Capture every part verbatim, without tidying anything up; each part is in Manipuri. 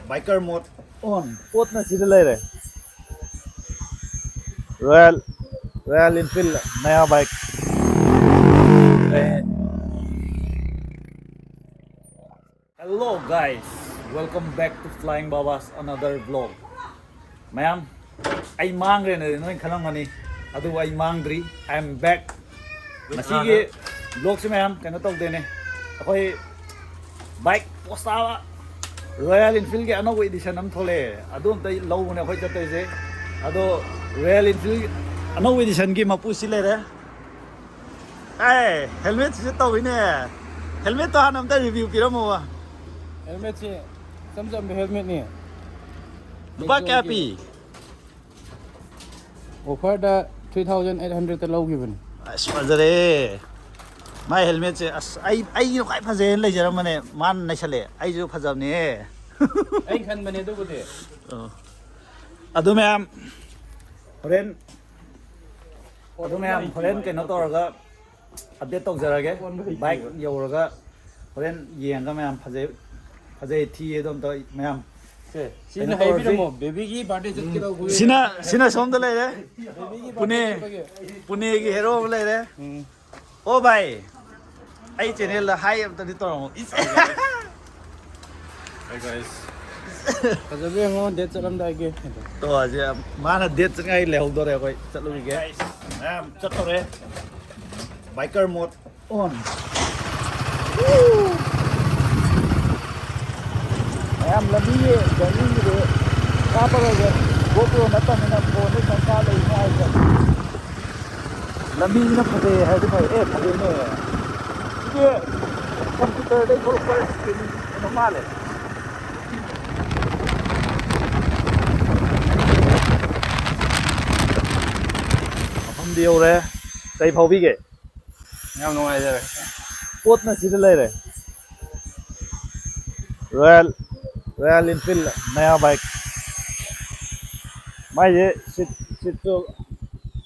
Biker mode on. ꯄꯣꯠꯅ ꯁꯤꯗ ꯂꯩꯔꯦ. Royal, Royal Enfield ꯅꯌꯥ bike. Hello guys, welcome back to Flying Babas, another vlog. ꯃꯌꯥꯝ, ꯑꯩ ꯃꯥꯡꯈ꯭ꯔꯦꯅꯗꯤ ꯅꯣꯏ ꯈꯜꯂꯝꯒꯅꯤ, ꯑꯗꯨꯕꯨ ꯑꯩ ꯃꯥꯡꯗ꯭ꯔꯤ꯫ I am back. ꯉꯁꯤꯒꯤ vlogꯁꯤ ꯃꯌꯥꯝ ꯀꯩꯅꯣ ꯇꯧꯗꯣꯏꯅꯦ, ꯑꯩꯈꯣꯏ bike post ꯇꯥꯕ Royal Enfield ꯒꯤ ꯑꯅꯧꯕ edition ꯑꯃ ꯊꯣꯛꯂꯛꯑꯦ, ꯑꯗꯨ ꯑꯝꯇ ꯂꯧꯕꯅꯦ ꯑꯩꯈꯣꯏ ꯆꯠꯇꯣꯏꯁꯦ꯫ ꯑꯗꯣ Royal Enfield ꯑꯅꯧꯕ edition ꯒꯤ ꯃꯄꯨꯁꯤ ꯂꯩꯔꯦ꯫ ꯑꯦ, helmet ꯁꯤꯁꯨ ꯇꯧꯋꯤꯅꯦ꯫ Helmet ꯇꯣ ꯍꯥꯟꯅ ꯑꯝꯇ review ꯄꯤꯔꯝꯃꯣꯕ꯫ Helmet ꯁꯦ ꯏꯆꯝ ꯆꯝꯕ helmet ꯅꯤ꯫ ꯂꯨꯄꯥ ꯀꯌꯥ ꯄꯤ? Offer ꯗ three thousand eight hundred ꯇ ꯂꯧꯈꯤꯕꯅꯤ꯫ ꯑꯁ, ꯐꯖꯔꯦ꯫ ꯃꯥꯏ helmet ꯁꯦ, ꯑꯁ, ꯑꯩ, ꯑꯩꯒꯤꯅ ꯈ꯭ꯋꯥꯏ ꯐꯖꯩꯅ ꯂꯩꯖꯔꯝꯕꯅꯦ꯫ ꯃꯥꯅ ꯅꯩꯁꯜꯂꯛꯑꯦ꯫ ꯑꯩꯁꯨ ꯐꯖꯕꯅꯦ꯫ ꯑꯩ ꯈꯟꯕꯅꯦ ꯑꯗꯨꯕꯨꯗꯤ꯫ ꯑꯣ꯫ ꯑꯗꯨ ꯃꯌꯥꯝ ꯍꯣꯔꯦꯟ ꯑꯗꯨ ꯃꯌꯥꯝ ꯍꯣꯔꯦꯟ ꯀꯩꯅꯣ ꯇꯧꯔꯒ update ꯇꯧꯖꯔꯒꯦ꯫ Bike ꯌꯧꯔꯒ ꯍꯣꯔꯦꯟ ꯌꯦꯡꯉꯒ ꯃꯌꯥꯝ ꯐꯖꯩ, ꯐꯖꯩ ꯊꯤꯌꯦ ꯑꯗꯣ ꯑꯝꯇ ꯃꯌꯥꯝ ꯁꯦ, ꯁꯤꯅ ꯀꯩꯅꯣ ꯇꯧꯔꯁꯤ꯫ ꯍꯥꯏꯕꯤꯔꯝꯃꯣ, baby ꯒꯤ birthday ꯆꯠꯀꯗꯧꯕ ꯁꯤꯅ, ꯁꯤꯅ ꯁꯣꯝꯗ ꯂꯩꯔꯦ꯫ Baby ꯒꯤ ꯄꯨꯅꯦ, birthday ꯆꯠꯄꯒꯤ꯫ ꯄꯨꯅꯦꯒꯤ hero ꯑꯃ ꯂꯩꯔꯦ꯫ ꯎꯝ꯫ ꯑꯣ ꯚꯥꯏ, ꯑꯩ channel ꯗ hi ꯑꯝꯇꯗꯤ ꯇꯧꯔꯝꯃꯣ꯫ ꯏꯁ꯫ Hi guys. ꯐꯖꯕ ꯌꯦꯡꯉꯣ, date ꯆꯠꯂꯝꯗꯥꯏꯒꯤ꯫ ꯇꯣ, ꯑꯁꯤ ꯃꯥꯅ date ꯆꯠꯉꯥꯏ ꯂꯩꯍꯧꯗꯣꯔꯦ, ꯑꯩꯈꯣꯏ ꯆꯠꯂꯨꯈꯤꯒꯦ꯫ Guys, ꯃꯌꯥꯝ ꯆꯠꯇꯧꯔꯦ꯫ Biker mode on. ꯃꯌꯥꯝ ꯂꯝꯕꯤꯒꯤ journey ꯒꯤꯗꯤ ꯀꯥꯞꯄꯔꯣꯏꯒꯦ꯫ GoPro ꯅꯠꯇꯕꯅꯤꯅ phone ꯗ ꯁꯨꯝ ꯀꯥꯞ ꯂꯩ ꯅꯨꯡꯉꯥꯏꯇꯦ꯫ ꯂꯝꯕꯤꯁꯤꯅ ꯐꯖꯩ ꯍꯥꯏꯔꯗꯤ ꯐꯩ꯫ ꯑꯦ, ꯐꯖꯩꯅꯦ꯫ ꯁꯤꯗꯤ computer ꯗꯩ ꯊꯣꯛꯂꯛꯄ screen ꯀꯩꯅꯣ ꯃꯥꯜꯂꯦ꯫ ꯃꯐꯝꯗꯤ ꯌꯧꯔꯦ꯫ ꯀꯩ ꯐꯥꯎꯕꯤꯒꯦ? ꯌꯥꯝ ꯅꯨꯡꯉꯥꯏꯖꯔꯦ꯫ ꯄꯣꯠꯅ ꯁꯤꯗ ꯂꯩꯔꯦ꯫ Royal, Royal Enfield ꯅꯌꯥ bike꯫ ꯃꯥꯏꯁꯦ seat, seat ꯇꯣ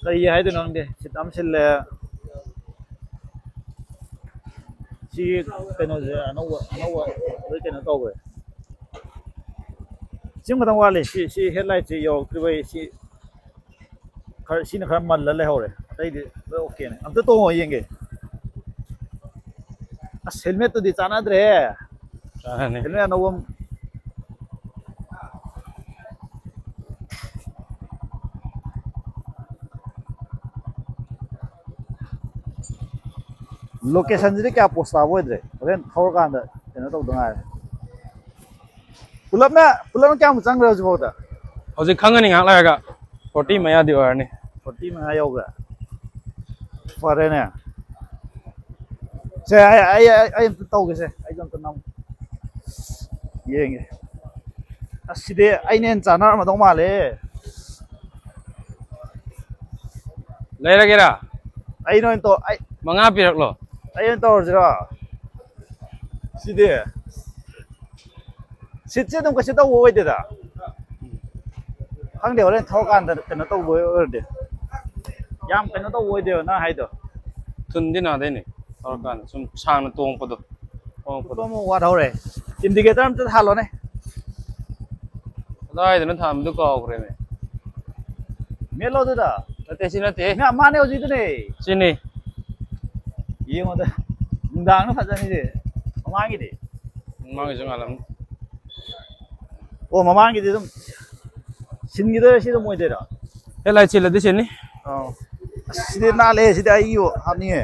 ꯀꯔꯤ ꯍꯥꯏꯗꯣꯏꯅꯣ ꯈꯪꯗꯦ꯫ Seat ꯑꯃ ꯁꯤꯜꯂꯦ꯫ ꯁꯤ ꯀꯩꯅꯣꯁꯦ ꯑꯅꯧꯕ, ꯑꯅꯧꯕ ꯂꯣꯏ ꯀꯩꯅꯣ ꯇꯧꯈ꯭ꯔꯦ꯫ ꯁꯤ ꯈꯛꯇꯪ ꯋꯥꯠꯂꯤ꯫ ꯁꯤ ꯁꯤ ꯍꯦꯠꯂꯥꯏꯠꯁꯤ ꯌꯧꯔꯛꯇ꯭ꯔꯤꯕꯩ ꯁꯤ ꯈꯔ, ꯁꯤꯅ ꯈꯔ ꯃꯜꯂ ꯂꯩꯍꯧꯔꯦ꯫ ꯑꯇꯩꯗꯤ ꯂꯣꯏ ꯑꯣꯀꯦꯅꯦ꯫ ꯑꯝꯇ ꯇꯣꯡꯉꯣ ꯌꯦꯡꯒꯦ꯫ ꯑꯁ, ꯍꯦꯜꯃꯦꯠꯇꯨꯗꯤ ꯆꯥꯟꯅꯗ꯭ꯔꯦ꯫ ꯆꯥꯅꯤ꯫ ꯍꯦꯜꯃꯦꯠ ꯑꯅꯧꯕ ꯑꯃ꯫ ꯂꯣꯀꯦꯁꯟꯁꯤꯗꯤ ꯀꯌꯥ ꯄꯣꯁ ꯇꯥꯕ ꯑꯣꯏꯗ꯭ꯔꯦ꯫ ꯍꯣꯔꯦꯟ ꯊꯧꯔꯀꯥꯟꯗ ꯀꯩꯅꯣ ꯇꯧꯗ ꯉꯥꯏꯔꯦ꯫ ꯄꯨꯂꯞꯅ ꯄꯨꯂꯞꯅ ꯀꯌꯥꯃꯨꯛ ꯆꯪꯈ꯭ꯔꯦ ꯍꯧꯖꯤꯛꯐꯥꯎꯗ? ꯍꯧꯖꯤꯛ ꯈꯪꯉꯅꯤ ꯉꯥꯏꯍꯥꯛ ꯂꯩꯔꯒ꯫ ꯐꯣꯔꯇꯤ ꯃꯌꯥꯗꯤ ꯑꯣꯏꯔꯅꯤ꯫ ꯐꯣꯔꯇꯤ ꯃꯉꯥ ꯌꯧꯈ꯭ꯔꯦ꯫ ꯐꯔꯦꯅꯦ꯫ ꯁꯦ, ꯑꯩ ꯑꯩ ꯑꯩ ꯑꯩ ꯑꯝꯇ ꯇꯧꯒꯦꯁꯦ꯫ ꯑꯩꯁꯨ ꯑꯝꯇ ꯅꯝ ꯌꯦꯡꯒꯦ꯫ ꯑꯁ, ꯁꯤꯗꯤ ꯑꯩꯅ ꯍꯦꯟꯅ ꯆꯥꯟꯅꯔꯝꯃꯗꯧ ꯃꯥꯜꯂꯦ꯫ ꯂꯩꯔꯒꯦꯔꯥ? ꯑꯩꯅ ꯑꯣꯏꯅ ꯇꯧ ꯑꯩ ꯃꯉꯥ ꯄꯤꯔꯛꯂꯣ꯫ ꯑꯩ ꯑꯣꯏꯅ ꯇꯧꯔꯁꯤꯔꯣ? ꯁꯤꯗꯤ ꯁꯤꯠꯁꯦ ꯑꯗꯨꯝ ꯀꯩꯁꯨ ꯇꯧꯕ ꯑꯣꯏꯗꯦꯗ꯫ ꯈꯪꯗꯦ, ꯍꯣꯔꯦꯟ ꯊꯧꯔꯀꯥꯟꯗ ꯀꯩꯅꯣ ꯇꯧꯕ ꯑꯣꯏꯔꯗꯤ꯫ ꯌꯥꯝ ꯀꯩꯅꯣ ꯇꯧꯕ ꯑꯣꯏꯗꯦꯕ ꯅꯪ ꯍꯥꯏꯗꯣ꯫ ꯊꯨꯟꯗꯤ ꯅꯥꯗꯣꯏꯅꯦ꯫ ꯊꯧꯔꯀꯥꯟꯗ ꯁꯨꯝ ꯁꯥꯡꯅ ꯇꯣꯡꯉꯛꯄꯗꯣ꯫ ꯇꯣꯡꯉꯛꯄꯗꯣ꯫ ꯈꯨꯇꯣꯡ ꯑꯃ ꯋꯥꯠꯍꯧꯔꯦ꯫ ꯏꯟꯗꯤꯀꯦꯇꯔ ꯑꯝꯇ ꯊꯥꯜꯂꯣꯅꯦ꯫ ꯀꯗꯥꯏꯗꯅꯣ ꯊꯥꯟꯕꯗꯨ ꯀꯥꯎꯈ꯭ꯔꯦꯅꯦ꯫ ꯃꯦꯠꯂꯣ ꯑꯗꯨꯗ꯫ ꯅꯠꯇꯦ, ꯁꯤ ꯅꯠꯇꯦ꯫ ꯃꯥ-, ꯃꯥꯅꯦ ꯍꯧꯖꯤꯛꯇꯨꯅꯦ꯫ ꯁꯤꯅꯤ꯫ ꯌꯦꯡꯉꯣꯗ꯫ ꯅꯨꯡꯗꯥꯡꯅ ꯐꯖꯅꯤꯁꯦ꯫ ꯃꯃꯥꯡꯒꯤꯗꯤ꯫ ꯃꯃꯥꯡꯒꯤꯁꯨ ꯉꯥꯜꯂꯝꯅꯤ꯫ ꯑꯣ, ꯃꯃꯥꯡꯒꯤꯗꯤ ꯑꯗꯨꯝ ꯁꯤꯟꯈꯤꯗꯣꯏꯔꯥ, ꯁꯤ ꯑꯗꯨꯝ ꯑꯣꯏꯗꯣꯏꯔꯥ? ꯍꯦꯠꯂꯥꯏꯠ ꯁꯤꯜꯂꯗꯤ ꯁꯤꯟꯅꯤ꯫ ꯑꯧ꯫ ꯑꯁ, ꯁꯤꯗꯤ ꯅꯥꯜꯂꯦ, ꯁꯤꯗꯤ ꯑꯩꯒꯤ ꯍꯥꯞꯅꯤꯡꯉꯦ꯫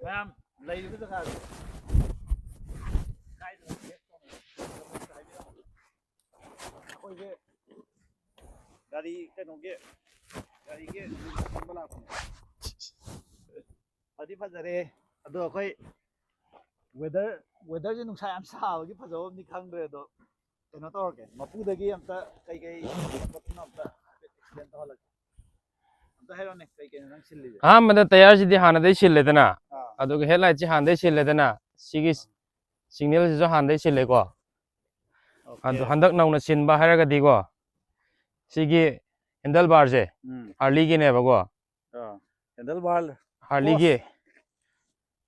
ꯃꯌꯥꯝ ꯂꯩꯔꯤꯕ ꯖꯒꯥꯁꯦ꯫ ꯑꯩꯈꯣꯏꯁꯦ ꯒꯥꯔꯤ ꯀꯩꯅꯣꯒꯤ ꯒꯥꯔꯤꯒꯤ ꯁꯦꯝꯕ ꯂꯥꯛꯄꯅꯦ꯫ ꯐꯗꯤ ꯐꯖꯔꯦ꯫ ꯑꯗꯣ ꯑꯩꯈꯣꯏ weather weatherꯁꯦ ꯅꯨꯡꯁꯥ ꯌꯥꯝ ꯁꯥꯕꯒꯤ ꯐꯖꯕ ꯑꯃꯗꯤ ꯈꯪꯗ꯭ꯔꯦ꯫ ꯑꯗꯣ ꯀꯩꯅꯣ ꯇꯧꯔꯒꯦ, ꯃꯄꯨꯗꯒꯤ ꯑꯝꯇ ꯀꯩꯀꯩ ꯈꯣꯠꯄꯅꯣ ꯑꯝꯇ ꯍꯥꯏꯐꯦꯠ explain ꯇꯧꯍꯜꯂꯒꯦ꯫ ꯑꯝꯇ ꯍꯥꯏꯔꯛꯑꯣꯅꯦ, ꯀꯩ ꯀꯩꯅꯣ ꯅꯪ ꯁꯤꯜꯂꯤꯁꯦ? ꯑꯍꯥꯟꯕꯗ ꯇꯌꯥꯔꯁꯤꯗꯤ ꯍꯥꯟꯅꯗꯩ ꯁꯤꯜꯂꯦꯗꯅ꯫ ꯑꯥ꯫ ꯑꯗꯨꯒ ꯍꯦꯠꯂꯥꯏꯠꯁꯤ ꯍꯥꯟꯅꯗꯩ ꯁꯤꯜꯂꯦꯗꯅ꯫ ꯁꯤꯒꯤ ꯁꯤꯒꯅꯦꯜꯁꯤꯁꯨ ꯍꯥꯟꯅꯗꯩ ꯁꯤꯜꯂꯦꯀꯣ꯫ Okay. ꯑꯗꯣ ꯍꯟꯗꯛ ꯅꯧꯅ ꯁꯤꯟꯕ ꯍꯥꯏꯔꯒꯗꯤꯀꯣ, ꯁꯤꯒꯤ ꯍꯦꯟꯗꯜ ꯕꯥꯔꯁꯦ ꯎꯝ꯫ ꯍꯥꯔꯂꯤꯒꯤꯅꯦꯕꯀꯣ꯫ ꯑꯥ꯫ Handle bar. ꯍꯥꯔꯂꯤꯒꯤ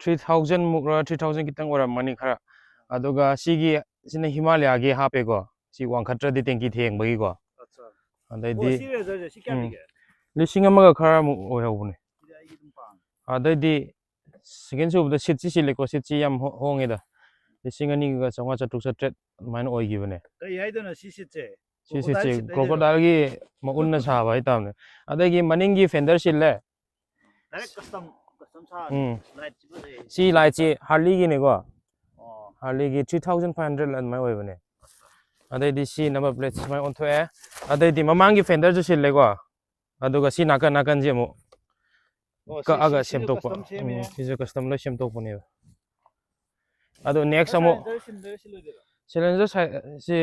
ꯊ꯭ꯔꯤ ꯊꯥꯎꯖꯟ ꯃꯨꯛꯔ, ꯊ꯭ꯔꯤ ꯊꯥꯎꯖꯟ ꯈꯤꯇꯪ ꯑꯣꯏꯔꯝꯃꯅꯤ ꯈꯔ꯫ ꯑꯗꯨꯒ ꯁꯤꯒꯤ ꯁꯤꯅ ꯍꯤꯃꯥꯂꯌꯥꯒꯤ ꯍꯥꯞꯄꯦꯀꯣ꯫ ꯁꯤ ꯋꯥꯡꯈꯠꯇ꯭ꯔꯗꯤ ꯇꯦꯡꯀꯤ ꯊꯦꯡꯕꯒꯤꯀꯣ꯫ ꯑꯠꯆꯥ꯫ ꯑꯣ, ꯑꯗꯩꯗꯤ ꯁꯤ ꯔꯦꯖꯔꯁꯦ ꯁꯤ ꯀꯌꯥ ꯎꯝ꯫ ꯄꯤꯒꯦ? ꯂꯤꯁꯤꯡ ꯑꯃꯒ ꯈꯔꯃꯨꯛ ꯑꯣꯏꯍꯧꯕꯅꯦ꯫ ꯁꯤꯗꯤ ꯑꯩꯒꯤ ꯑꯗꯨꯝ ꯄꯥꯝꯃꯦ꯫ ꯑꯗꯩꯗꯤ ꯁꯦꯀꯦꯟ ꯁꯨꯕꯗ ꯁꯤꯠꯁꯤ ꯁꯤꯜꯂꯦꯀꯣ꯫ ꯁꯤꯠꯁꯤ ꯌꯥꯝ ꯍꯣ- ꯍꯣꯡꯉꯦꯗ, ꯂꯤꯁꯤꯡ ꯑꯅꯤꯒ ꯆꯥꯝꯃꯉꯥ, ꯆꯇ꯭ꯔꯨꯛ, ꯆꯥꯇ꯭ꯔꯦꯠ ꯑꯗꯨꯃꯥꯏꯅ ꯑꯣꯏꯈꯤꯕꯅꯦ꯫ ꯀꯩ ꯍꯥꯏꯗꯣꯏꯅꯣ ꯁꯤ ꯁꯤꯠꯁꯦ? ꯁꯤ Crocodile ꯁꯤꯠꯁꯤ seat ꯍꯥꯏꯗꯣꯏꯔꯣ? ꯀ꯭ꯔꯣꯀꯣꯗꯥꯏꯜꯒꯤ ꯃꯎꯟꯅ ꯁꯥꯕ ꯍꯥꯏꯇꯥꯔꯅꯦ꯫ ꯑꯗꯒꯤ ꯃꯅꯤꯡꯒꯤ ꯐꯦꯟꯗꯔ ꯁꯤꯜꯂꯦ꯫ Direct custom custom ꯁꯥ ꯎꯝ꯫ ꯂꯥꯏꯠꯁꯤꯕꯨ ꯂꯩ꯫ ꯁꯤ ꯂꯥꯏꯠꯁꯤ ꯍꯥꯔꯂꯤꯒꯤꯅꯦꯀꯣ꯫ ꯑꯣ꯫ ꯍꯥꯔꯂꯤꯒꯤ ꯊ꯭ꯔꯤ ꯊꯥꯎꯖꯟ ꯐꯥꯏꯚ ꯍꯟꯗ꯭ꯔꯦꯠ ꯑꯗꯨꯃꯥꯏꯅ ꯑꯣꯏꯕꯅꯦ꯫ ꯑꯗꯩꯗꯤ ꯁꯤ ꯅꯝꯕꯔ ꯄ꯭ꯂꯦꯠ ꯁꯨꯃꯥꯏꯅ ꯑꯣꯟꯊꯣꯛꯑꯦ꯫ ꯑꯗꯩꯗꯤ ꯃꯃꯥꯡꯒꯤ ꯐꯦꯟꯗꯔꯁꯨ ꯁꯤꯜꯂꯦꯀꯣ꯫ ꯑꯗꯨꯒ ꯁꯤ ꯅꯥꯀꯟ ꯅꯥꯀꯟꯁꯤ ꯑꯃꯨꯛ ꯑꯣ, ꯁꯤ- ꯀꯛꯑꯒ ꯁꯤ- ꯁꯤꯁꯨ ꯁꯦꯝꯗꯣꯛꯄ꯫ custom ꯁꯦꯝꯃꯦ꯫ ꯎꯝ, ꯁꯤꯁꯨ ꯀꯁꯇꯝ ꯂꯣꯏ ꯁꯦꯝꯗꯣꯛꯄꯅꯦꯕ꯫ ꯑꯗꯣ ꯅꯦꯛꯁ ꯑꯃꯨꯛ Silencer ꯁꯤꯟꯗꯣꯏꯔ ꯁꯤꯜꯂꯣꯏꯗꯣꯏꯔꯣ? ꯁꯤꯂꯦꯟꯁꯔ ꯁꯤ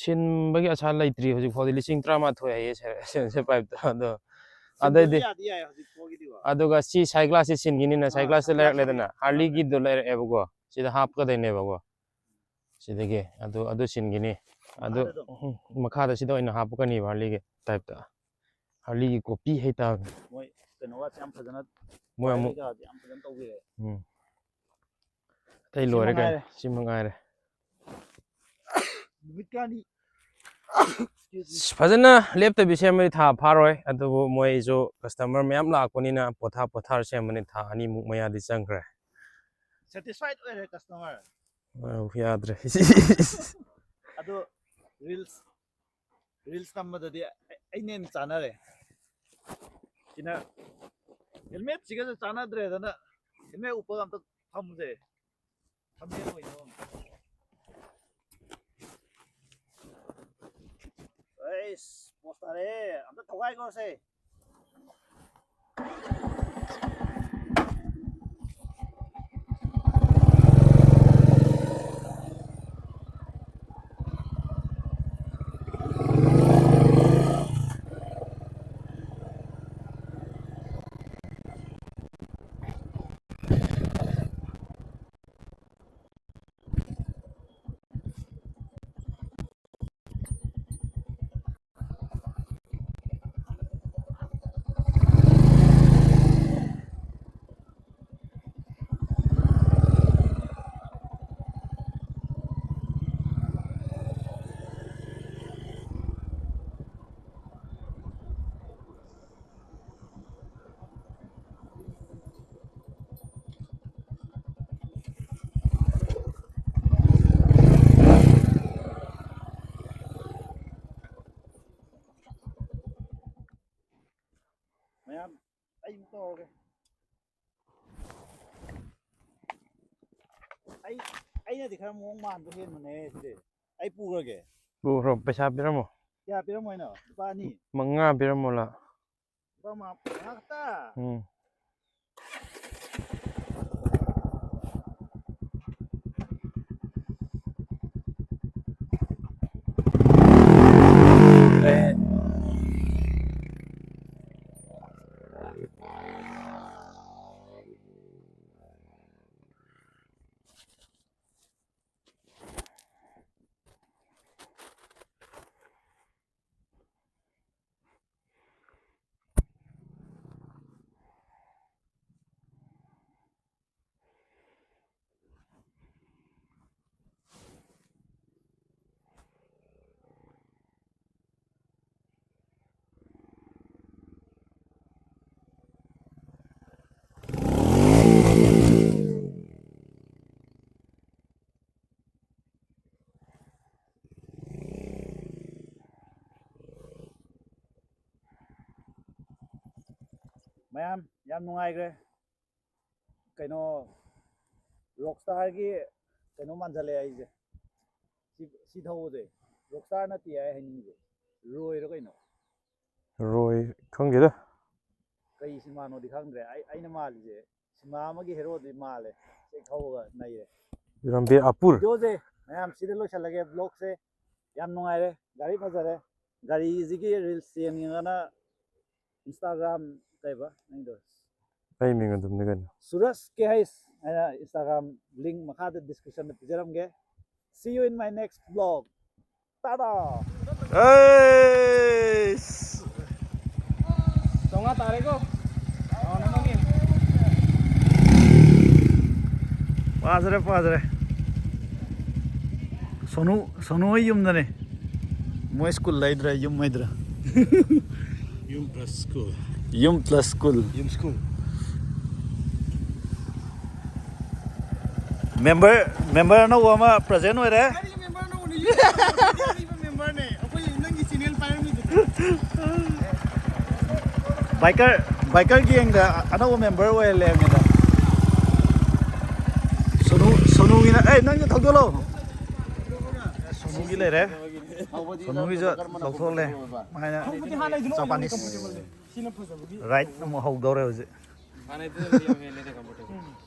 ꯁꯤꯟꯕꯒꯤ ꯑꯁꯥ ꯂꯩꯇ꯭ꯔꯤ ꯍꯧꯖꯤꯛ ꯐꯥꯎꯗꯤ꯫ ꯂꯤꯁꯤꯡ ꯇꯔꯥꯃꯥꯊꯣꯏ ꯍꯥꯏꯌꯦ ꯁꯤꯂꯦꯟꯁꯔ ꯄꯥꯏꯞꯇ꯫ ꯑꯗꯣ ꯁꯤꯟꯕꯗꯤ ꯑꯗꯩꯗꯤ ꯌꯥꯗꯤ ꯌꯥꯏ ꯍꯧꯖꯤꯛ ꯐꯥꯎꯒꯤꯗꯤꯀꯣ꯫ ꯑꯗꯨꯒ ꯁꯤ ꯁꯥꯏ ꯒ꯭ꯂꯥꯁꯁꯤ ꯁꯤꯟꯈꯤꯅꯤꯅ, ꯁꯥꯏ ꯑꯥ, ꯒ꯭ꯂꯥꯁꯁꯤ side glass ꯂꯩꯔꯛꯂꯦꯗꯅ, ꯁꯤꯟ- ꯍꯥꯔꯂꯤꯒꯤꯗꯣ ꯂꯩꯔꯛꯑꯦꯕꯀꯣ꯫ ꯁꯤꯗ ꯍꯥꯞꯀꯗꯣꯏꯅꯦꯕꯀꯣ꯫ ꯁꯤꯗꯒꯤ ꯑꯗꯨ ꯑꯗꯨ ꯁꯤꯟꯈꯤꯅꯤ꯫ ꯑꯗꯨ ꯃꯈꯥꯗ ꯑꯗꯨꯝ꯫ ꯎꯝ, ꯃꯈꯥꯗ ꯁꯤꯗ ꯑꯣꯏꯅ ꯍꯥꯞꯄꯛꯀꯅꯤꯕ, ꯍꯥꯔꯂꯤꯒꯤ ꯇꯥꯏꯞꯇ꯫ ꯍꯥꯔꯂꯤꯒꯤ ꯀꯣꯄꯤ ꯍꯥꯏꯇꯥꯕꯅꯤ꯫ ꯃꯣꯏ ꯀꯩꯅꯣꯒꯁꯦ ꯌꯥꯝ ꯐꯖꯅ ꯃꯣꯏ ꯑꯃꯨꯛ ꯋꯥꯏꯔꯤꯒꯁꯦ ꯌꯥꯝ ꯐꯖꯅ ꯇꯧꯕꯤꯔꯦ꯫ ꯎꯝ꯫ ꯑꯇꯩ ꯁꯤ ꯂꯣꯏꯔꯦ ꯀꯩꯅꯣ꯫ ꯃꯉꯥꯏꯔꯦ꯫ ꯁꯤ ꯃꯉꯥꯏꯔꯦ꯫ ꯅꯨꯃꯤꯠ ꯀꯌꯥꯅꯤ? ꯑꯁ, ꯐꯖꯅ ꯂꯦꯞꯇꯕꯤ ꯁꯦꯝꯕꯗꯤ ꯊꯥ ꯐꯥꯔꯣꯏ, ꯑꯗꯨꯕꯨ ꯃꯣꯏꯁꯨ ꯀꯁꯇꯃꯔ ꯃꯌꯥꯝ ꯂꯥꯛꯄꯅꯤꯅ ꯄꯣꯊꯥ ꯄꯣꯊꯥꯔ ꯁꯦꯝꯕꯅꯤ, ꯊꯥ ꯑꯅꯤꯃꯨꯛ ꯃꯌꯥꯗꯤ ꯆꯪꯈ꯭ꯔꯦ꯫ Satisfied ꯑꯣꯏꯔꯦ customer꯫ ꯑꯧ, ꯌꯥꯗ꯭ꯔꯦ꯫ ꯑꯗꯣ reels reels ꯅꯝꯕꯗꯗꯤ ꯑꯩ- ꯑꯩꯅ ꯍꯦꯟꯅ ꯆꯥꯅꯔꯦ꯫ ꯁꯤꯅ helmet ꯁꯤꯒꯁꯨ ꯆꯥꯅꯗ꯭ꯔꯦꯗꯅ, helmet ꯎꯞꯄꯒ ꯑꯝꯇ ꯐꯝꯁꯦ꯫ Thumbnail ꯑꯣꯏꯅꯕ ꯑꯝꯇ꯫ ꯑꯩꯁ, ꯄꯣꯁ ꯇꯥꯔꯦ꯫ ꯑꯝꯇ ꯊꯧꯒꯥꯏꯈ꯭ꯔꯣꯁꯦ꯫ ꯑꯩ ꯑꯃꯨꯛ ꯇꯧꯔꯒꯦ꯫ ꯑꯩ, ꯑꯩꯅꯗꯤ ꯈꯔ ꯃꯑꯣꯡ ꯃꯥꯟꯕ ꯍꯦꯟꯕꯅꯦ ꯁꯤꯗꯤ꯫ ꯑꯩ ꯄꯨꯈ꯭ꯔꯒꯦ꯫ ꯄꯨꯈ꯭ꯔꯣ, ꯄꯩꯁꯥ ꯄꯤꯔꯝꯃꯣ꯫ ꯀꯌꯥ ꯄꯤꯔꯝꯃꯣ ꯍꯥꯏꯅꯣ? ꯂꯨꯄꯥ ꯑꯅꯤ? ꯃꯉꯥ ꯄꯤꯔꯝꯃꯣ ꯂꯥꯛ꯫ ꯂꯨꯄꯥ ꯃꯉꯥ, ꯃꯉꯥ ꯈꯛꯇ? ꯎꯝ꯫ ꯃꯌꯥꯝ, ꯌꯥꯝ ꯅꯨꯡꯉꯥꯏꯈ꯭ꯔꯦ꯫ ꯀꯩꯅꯣ, ꯔꯣꯛꯁ꯭ꯇꯥꯔꯒꯤ ꯀꯩꯅꯣ ꯃꯥꯟꯁꯤꯜꯂꯛꯑꯦ ꯑꯩꯁꯦ꯫ ꯁꯤ, ꯁꯤ ꯊꯧꯕꯁꯦ ꯔꯣꯛꯁ꯭ꯇꯥꯔ ꯅꯠꯇꯦ ꯍꯥꯏ ꯍꯥꯏꯅꯤꯡꯉꯤꯁꯦ, ꯔꯣꯏꯔꯣ ꯀꯩꯅꯣ? ꯔꯣꯏ ꯈꯪꯗꯦꯗ꯫ ꯀꯩ ꯁꯤꯃꯥꯅꯣꯗꯤ ꯈꯪꯗ꯭ꯔꯦ꯫ ꯑꯩ, ꯑꯩꯅ ꯃꯥꯜꯂꯤꯁꯦ ꯁꯤꯃꯥ ꯑꯃꯒꯤ ꯍꯦꯔꯣꯗꯤ ꯃꯥꯜꯂꯦ꯫ ꯆꯦꯛ ꯊꯧꯕꯒ ꯅꯩꯔꯦ꯫ ꯔꯝꯕꯤꯔ ꯑꯄꯨꯔ꯫ ꯚꯤꯗꯤꯑꯣꯁꯦ ꯃꯌꯥꯝ ꯁꯤꯗ ꯂꯣꯏꯁꯤꯜꯂꯒꯦ, ꯕ꯭ꯂꯣꯒꯁꯦ꯫ ꯌꯥꯝ ꯅꯨꯡꯉꯥꯏꯔꯦ, ꯒꯥꯔꯤ ꯐꯖꯔꯦ꯫ ꯒꯥꯔꯤꯁꯤꯒꯤ ꯔꯤꯜꯁ ꯌꯦꯡꯅꯤꯡꯉꯒꯅ ꯏꯟꯁꯇꯥꯒ꯭ꯔꯥꯝ ꯀꯩꯕ ꯅꯪꯗꯣ? ꯑꯩ ꯃꯤꯡ ꯑꯗꯨꯝꯅꯤ ꯀꯩꯅꯣ꯫ ꯁꯨꯔꯖ ꯀꯦ ꯍꯩꯁ ꯍꯥꯏꯅ ꯏꯟꯁꯇꯥꯒ꯭ꯔꯥꯝ ꯂꯤꯡ ꯃꯈꯥꯗ ꯗꯤꯁꯀ꯭ꯔꯤꯞꯁꯟꯗ ꯄꯤꯖꯔꯝꯒꯦ꯫ See you in my next vlog. ꯇꯥꯗꯥ! ꯑꯩꯁ! ꯆꯥꯝꯃꯉꯥ ꯇꯥꯔꯦꯀꯣ꯫ ꯔꯥꯎꯟ ꯑꯃꯒꯤ꯫ ꯐꯖꯔꯦ, ꯐꯖꯔꯦ꯫ ꯁꯣꯅꯨ, ꯁꯣꯅꯨ ꯍꯣꯏ ꯌꯨꯝꯗꯅꯦ꯫ ꯃꯣꯏ ꯁ꯭ꯀꯨꯜ ꯍꯥꯏꯗ꯭ꯔꯥ, ꯌꯨꯝ ꯍꯥꯏꯗ꯭ꯔꯥ? ꯌꯨꯝ ꯄ꯭ꯂꯁ ꯁ꯭ꯀꯨꯜ꯫ ꯌꯨꯝ ꯄ꯭ꯂꯁ ꯁ꯭ꯀꯨꯜ꯫ ꯌꯨꯝ ꯁ꯭ꯀꯨꯜ꯫ ꯃꯦꯝꯕꯔ, ꯃꯦꯝꯕꯔ ꯑꯅꯧꯕ ꯑꯃ ꯄ꯭ꯔꯖꯦꯟ ꯑꯣꯏꯔꯦ꯫ ꯀꯔꯤ ꯃꯦꯝꯕꯔꯅꯣ? ꯑꯔꯤꯕ ꯃꯦꯝꯕꯔꯅꯦ꯫ ꯑꯩꯈꯣꯏ ꯅꯪꯒꯤ ꯆꯦꯅꯦꯜ ꯄꯥꯏꯔꯝꯃꯤꯗꯨꯗꯤ꯫ ꯕꯥꯏꯀꯔ, ꯕꯥꯏꯀꯔ ꯒꯦꯡꯗ ꯑꯅꯧꯕ ꯃꯦꯝꯕꯔ ꯑꯣꯏꯍꯜꯂꯦ ꯍꯥꯏꯕꯅꯤꯗ꯫ ꯁꯣꯅꯨ, ꯁꯣꯅꯨꯒꯤꯅ, ꯑꯦ, ꯅꯪꯁꯨ ꯊꯧꯗꯣꯛꯂꯣ꯫ ꯁꯣꯅꯨꯒꯤ ꯂꯩꯔꯦ꯫ ꯁꯣꯅꯨꯒꯤꯁꯨ ꯂꯧꯊꯣꯛꯍꯜꯂꯦ꯫ ꯃꯥꯏꯅ ꯖꯄꯥꯅꯤꯁ ꯔꯥꯏꯠ ꯑꯃꯨꯛ ꯍꯧꯗꯧꯔꯦ ꯍꯧꯖꯤꯛ꯫ ꯍꯥꯟꯅꯩꯗꯨꯅꯗꯤ ꯌꯥꯝ ꯍꯦꯜꯂꯦꯗ ꯀꯝꯐꯣꯔꯇꯦꯕꯜ꯫